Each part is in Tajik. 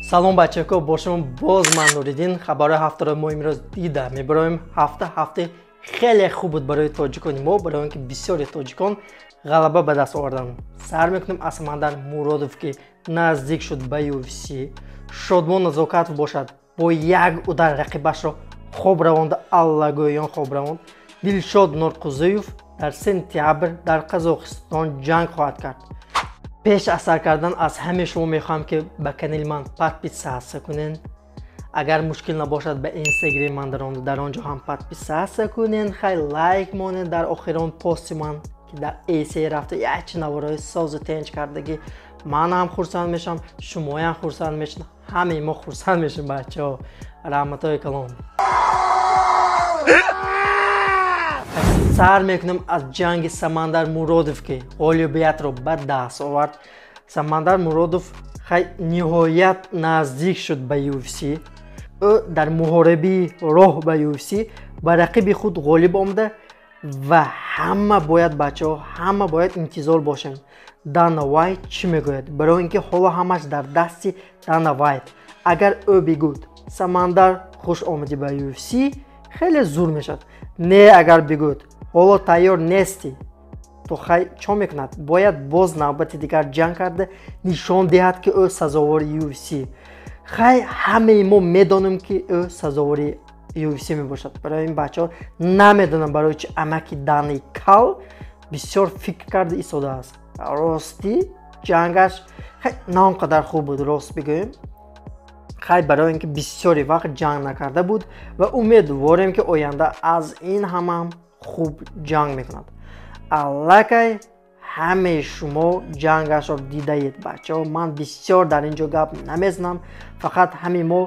Салом бачако, бо шумо боз ман Нуриддин. Хабарҳои ҳафтаро мо имрӯз дида мебароем. Ҳафта ҳафтаи хеле хуб буд барои тоҷикони мо, барои он ки бисёри тоҷикон ғалаба ба даст оварданд. Сар мекунем аз Самандар Муродов, ки наздик шуд ба UFC. Шодмон Назокатов бошад, бо як удар рақибашро хоб равонда, аллагӯён хоб равонд. Дилшод Норқузиев дар сентябр дар Қазоқистон ҷанг хоҳад кард. Пеш аз сар кардан аз ҳамаи шумо мехоҳам, ки ба канали ман подписаться кунед. Агар мушкил набошад, ба инстаграм ман даромада, дар он ҷо ҳам подписаться кунед. Хай, лайк монед дар охирон пости ман, ки дар эсе рафта якчи наворҳои созу тенҷ кардагӣ. Ман ҳам хурсанд мешавам, шумоям хурсанд мешавед, ҳамаи мо хурсанд мешавем, бачаҳо. Раҳматҳои калон. Сар мекунем аз ҷанги Самандар Муродов, ки ғолибиятро ба даст овард. Самандар Муродов хай ниҳоят наздик шуд ба UFC. Ӯ дар муҳорибаи роҳ ба UFC ба рақиби худ ғолиб омада ва ҳама бояд, бачаҳо, ҳама бояд интизор бошем. Дана Вайт чӣ мегӯяд? Барои ин ки ҳоло ҳамаш дар дасти Дана Вайт. Агар ӯ бигӯд Самандар, хуш омадӣ ба UFC, хеле зур мешавад. Не, агар бигӯд ҳоло тайёр нестӣ, то хай чо мекунад? Бояд боз навбати дигар ҷанг карда нишон диҳад, ки ӯ сазовори UFC. Хай, ҳамаи мо медонем, ки ӯ сазовори UFC мебошад. Барои ин, бачаҳо, намедонам барои чи амаки Дани кал бисёр фикр карда истодааст. Ростӣ ҷангаш хай на он қадар хуб буд, рост бигӯем. Хай, барои ин ки бисёри вақт ҷанг накарда буд ва умедворем, ки оянда аз ин ҳамаам хуб ҷанг мекунад. Аллакай ҳамаи шумо ҷангашро дидаед, бачаҳо. Ман бисёр дар ин ҷо гап намезанам, фақат ҳамин мо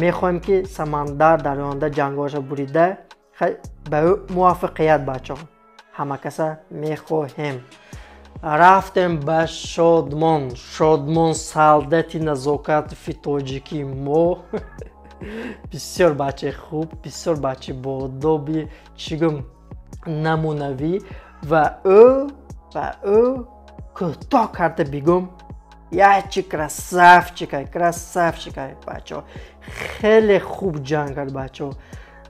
мехоҳем, ки Самандар дар оянда ҷангҳояшро бурида, хай ба ӯ муваффақият, бачаҳо, ҳама каса мехоҳем. Рафтем ба Шодмон. Шодмон солдати Назокатови тоҷикии мо. Бисёр бачаи хуб, бисёр бачаи боодоби, чӣ гӯм, намунавӣ ва ӯ кӯтоҳ карда бигӯм, ячи красавчикай, красавчикай, бачаҳо. Хеле хуб ҷанг кард, бачаҳо.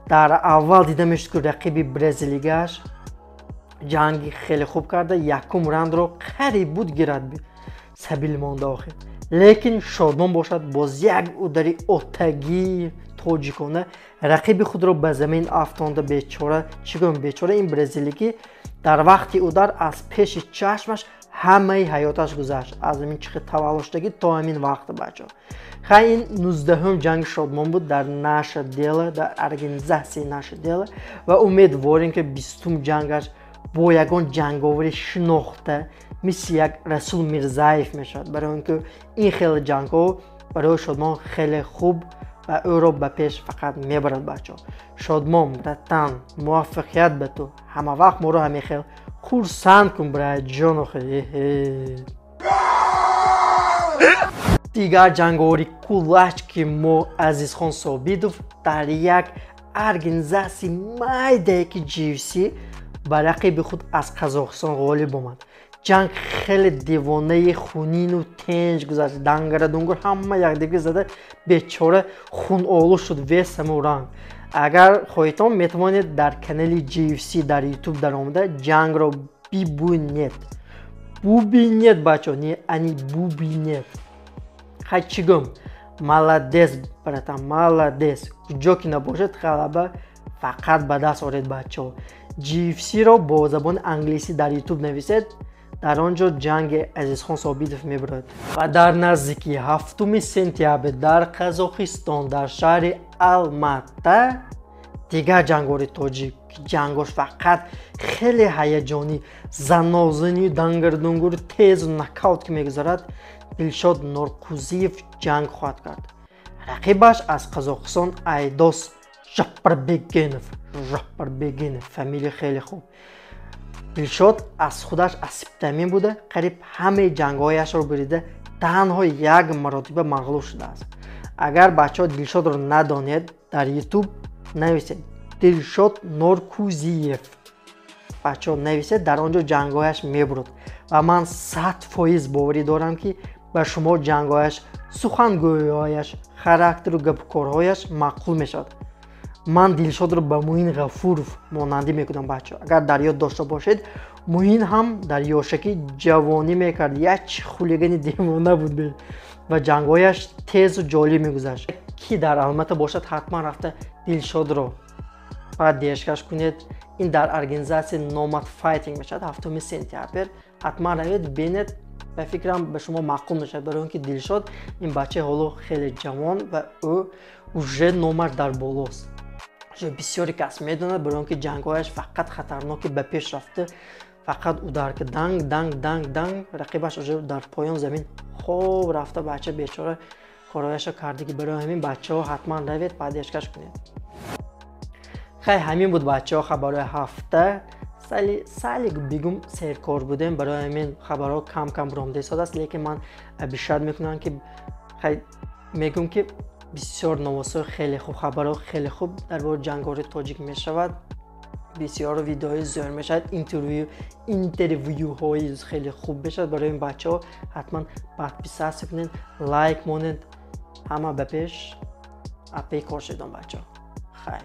Дар аввал дида мешуд, ки рақиби бразилигаш ҷанги хеле хуб карда, якум раундро қариб буд гирад, сабил монда охир. Лекин Шодмон бошад, боз як удари отагии тоҷикона рақиби худро ба замин афтонда. Бечора, чӣ гӯям, бечора ин бразилигӣ дар вақти удар аз пеши чашмаш ҳамаи ҳаёташ гузашт, аз ҳамин чихи таваллуд шудагӣ то ҳамин вақт, бачаҳо. Хай, ин 19-ум ҷанги Шодмон буд дар Наше дело, дар организатсияи Наше дело ва умедворем, ки 20-ум ҷангаш бо ягон ҷанговари шинохта мисли як Расул Мирзаев мешавад, барои он ки ин хеле ҷангҳо барои Шодмон хеле хуб ва ӯро ба пеш фақат мебарад, бачаҳо. Шодмон, братан, муваффақият ба ту, ҳама вақт моро ҳамин хел хурсанд кун, братҷон. Охе дигар ҷанговари кулачки мо Азизхон Собидов дар як организатсияи майдае ки GFC ба рақиби худ аз Қазоқистон ғолиб омад. Ҷанг хеле девонаи хунину тенҷ гузашт, дангара-дунгур ҳама якдигар зада, бечора хунолу шуд вес ҳаму ранг. Агар хоҳитон, метавонед дар канали GFC дар YouTube даромада ҷангро бибинед. Бубинед, бачаҳо, не ани бубинед. Хай, чӣ гӯм, молодец, братан, молодец. Куҷо ки набошад, ғалаба фақат ба даст оред, бачаҳо. GFC-ро бо забони англисӣ дар YouTube нависед, дар он ҷо ҷанги Азизхон Собидов мебарояд. Ва дар наздикии 7 сентябр дар Қазоқистон, дар шаҳри Алмата, дигар ҷанговари тоҷик, ки ҷангош фақат хеле ҳаяҷонӣ, занозанию дангардунгуру тезу нокаут ки мегузарад, Дилшод Норқузиев ҷанг хоҳад кард. Рақибаш аз Қазоқистон Айдос Жапарбегенов. Жапарбегенов фамилия хеле хуб. Дилшод аз худаш асибтамин буда, қариб ҳамаи ҷангҳояшро бурида, танҳо як маротиба мағлуб шудааст. Агар бачаҳо Дилшодро надонед, дар YouTube нависед Дилшод Норкузиев. Бачаҳо, нависед, дар он ҷо ҷангҳояш мебурад ва ман 100% боварӣ дорам, ки ба шумо ҷангҳояш, сухангӯиҳояш, характеру гапукорҳояш маъқул мешавад. Ман Дилшодро ба Муин Ғафуров монандӣ мекунам. Бачаҳо, агар дар ёд дошта бошед, Муин ҳам дар ёшакӣ ҷавонӣ мекард, як хулигани девона буд ва ҷангҳояш тезу ҷолиб мегузашт. Ки дар Алмата бошад, ҳатман рафта Дилшодро поддержка ш кунед. Ин дар организатсияи Nomad Fighting мешавад, 7 сентябр. Ҳатман равед, бинед, ба фикрам, ба шумо маъқул мешавад, барои он ки Дилшод ин бачаи ҳоло хеле ҷавон ва ӯ уже номаш дар болост, уже бисёре кас медонад, барои он ки ҷангҳояш фақат хатарноки, ба пеш рафта, фақат удар ки данг, данг, данг, данг, рақибаш уже дар поён замин хоб рафта, бача бечора корҳояшо кардаги. Барои ҳамин, бачаҳо, ҳатман равед, поддержка ш кунед. Хай, ҳамин буд, бачаҳо, хабарҳои ҳафта. Сали бигум, серкор будем, барои ҳамин хабарҳо кам кам буромда истодааст, лекин ман обещать мекунам, ки хай мегӯм, ки бисёр новостҳои хеле хуб, хабарҳо хеле хуб дар бораи ҷангори тоҷик мешавад, бисёр видеоҳои зӯр мешавад, интервюҳои хеле хуб мешавад. Барои ин, бачаҳо, ҳатман подписаться кунед, лайк монед. Ҳама ба пеш апаи кор шедон, бачаҳо. Хай.